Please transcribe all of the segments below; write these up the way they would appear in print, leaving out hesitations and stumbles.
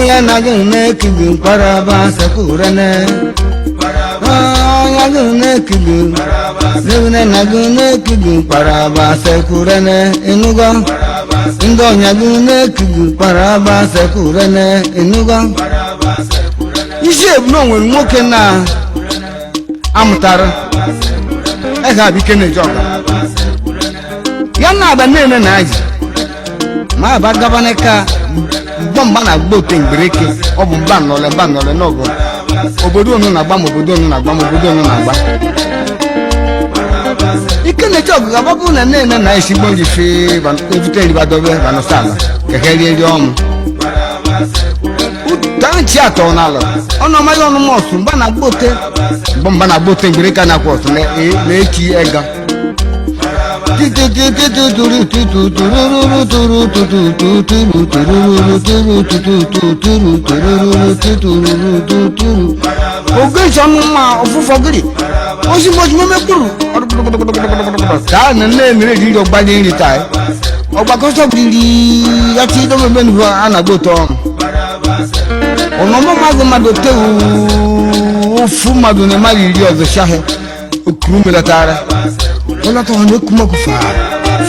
Nne na gị na-ekigi mkparaba sekwurene. Ọnya gị na-ekigi. Nne na gị na-ekigi mkparaba sekwurene. Ịnụgo? Ndị ọnya gị na-ekigi mkparaba sekwurene. Ịnụgo? Isi ebu na onwere nwoke na amụtara ega abụ ike na-eje ọga ya na agba nne na aji ma aba gabana ka mgba na agba ote mgbereke ọ bụ mba nọle mba nọle n'ọgụ obodo onu na-agba ma obodo onu na-agba ma obodo onu na-agba ike na-eje ọgụ ga-agbapụ na nne na esigbo nji fi evute nribadobe banụsala keke rie rie ọnụ tanchi atọ n'ala ọnụ ọmaghị ọnụ mọsụ mgba na-agba ote mgba na-agba ote mgbereke a na-akwa ọsụ na-echi ega ogechi ọnụ mma ọfụfọ gịrị ozugbo mekpụrụ taa na nne mere riri ọgbali nri taa ọgbakọsọ riri ya chi dobe mbe a na-agba ote ọnụ ọnọmọ mmadụ mmadụ tewu ofu mmadụ na mmadụ iri ọzọ shahị okuru melatara ọlọtọ wọn ló kúmọ̀kú fà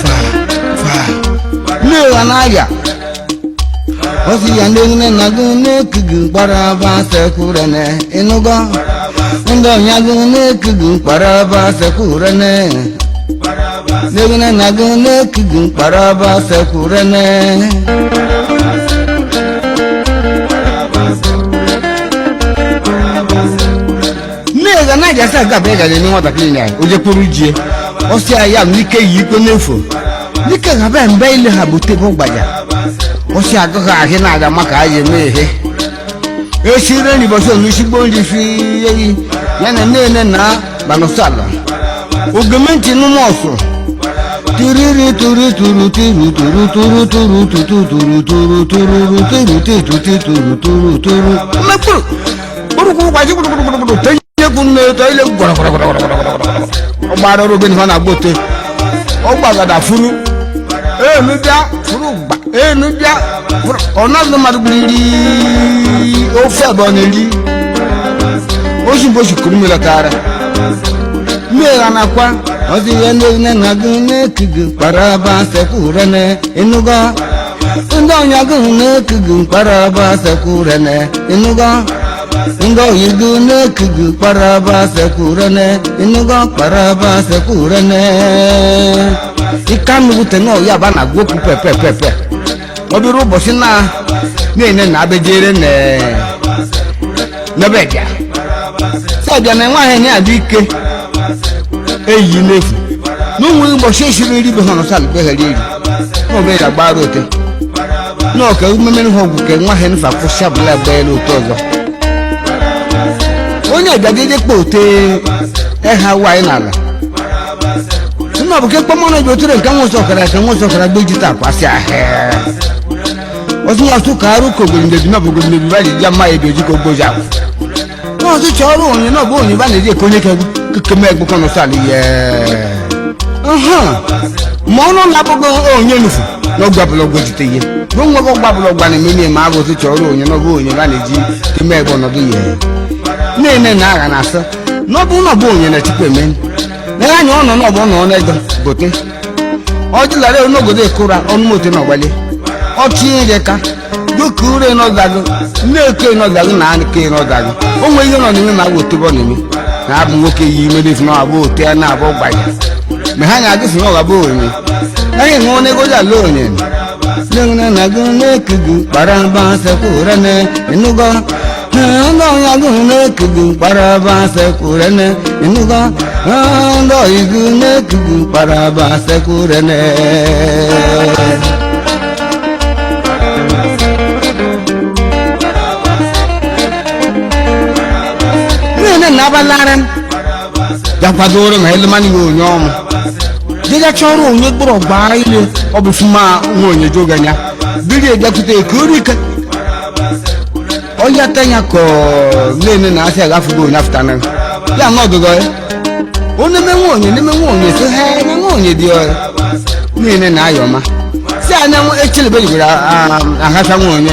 fà fà ní ìwà náà yà ó sì yà ní ní nàgún ní kìgì kparaba sẹ́kù rẹ̀ nẹ́ inúgọ́ ndọ̀ nyagún ní kìgì kparaba sẹ́kù rẹ̀ nẹ́ ní ní nàgún ní kìgì kparaba sẹ́kù rẹ̀ nẹ́. Nne na aja sa gaba ga na nwatakịrị na o jekwuru jie ọsị ya n'ike yi ikpe n'efu n'ike gaba mgbe ile ha bụ tebụl gbaja ọsị agaghị ahị na-aga maka anyị eme ihe esire nri bọsị onu nri fi eyi ya na nne nne na banụsala ogementi n'ụmụ tiriri turu turu turu turu turu turu tutu turu turu turu turu titu turu turu turu mmekpuru kpurukwu gbaji kpurukpurukpuru tenye ọgbara ọrụ ogene ha na-agba ote ọgbagada furu enu bịa furu gba enu bịa furu ọnọdụ mmadụ gburu ofe abụọ na-eri oshimboshi kuru melatara mmiri anakwa ọzi ihe ndị nne na gị na-ekigi kparaba sekwurene ịnụgo ndị ọnya gị na-ekigi kparaba sekwurene ịnụgo ndị oyi gị na-ekigi kparaba sekwurene ịnụgo kparaba sekwurene ike anụgute na ọya ba na-agwa okwu pepepepe ọ bụrụ ụbọchị na na-ene na abejere n'ebe bịa sọbịa na nwaanyị na-adị ike eyi n'efu n'ụmụ ụbọchị esiri eri be ha nọsa alụbe ha eri n'ọbụ ya gbara ote n'ọka umemere ha ọgwụ ke nwa ha nfa kwụsị abụla agba ya n'otu ọzọ onye bịadede kpa ote eha waanyị n'ala nna bụ ke kpọmọnụ ji otere nke nwụsọ ọkara nke nwụsọ ọkara gbe jita akwasị ahịa ọtún wọn tún kàárù kò gbòmìnira náà gbòmìnira bá lè di amáyé bí ojú kò gbòjà wọn tún tsọrọ òyìn náà bó òyìn bá lè di èkó ní kékeré mẹ́gbó kan lọ sàlẹ̀ yẹ mọ ọ́nà làbọ̀gbọ̀ òyìn nùfù lọ́gbà bọ̀lọ́gbọ̀ ti tẹ̀ yẹ bó ń wọ́pọ̀ gbà bọ̀lọ́gbà ní mímí ẹ̀ máa bọ̀ tún tsọrọ òyìn náà bó òyìn bá lè di ké mẹ́gbó náà tó yẹ ní ẹ̀ náà àgà nà sọ n'ọbụ náà bó òyìn náà ti pè mí n'ẹ̀yà ni ọ̀nà náà bọ̀ ọ̀nà ọ̀nà ẹ̀dọ̀ bòtẹ́ ọjọ́ làrẹ́ onógòdè kóra ọ̀nùmọ̀tẹ́ náà wọlé ọtí yẹ ká dúkìá rẹ nọdàgó nnéèké nọdàgó na anike nọdàgó onwe ihe nọ n'ime na-agba otebọ n'ime na abụ nwoke yi ime dị na abụ ote na abụ gbaya ma ha na-agụ si na ọgabụ onye anyị ṅụọ n'ego dị ala onye nne na gụ na-ekegu kparaba sekwurene ịnụgo ndị ọnya gụ na-ekegu kparaba sekwurene ịnụgo ndị ọyị gụ na-ekegu kparaba sekwurene. Nne na abalarị ya kwadoro ma elemanya ya onye ọmụ dịga chọrọ onye gbụrụ gbaa ile ọ bụ fuma nwa onye joganya biri ejakwute ekuru ike onye tenya ka nne na asị agafugo onye afụtana ya na ọdụdọ ya onye eme nwa onye na-eme nwa onye so ha eme nwa onye dị ọya nne na ayọma si anya echelebe jigoro ahacha nwa onye.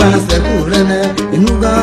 Ba sekwu rene, ịnụgo.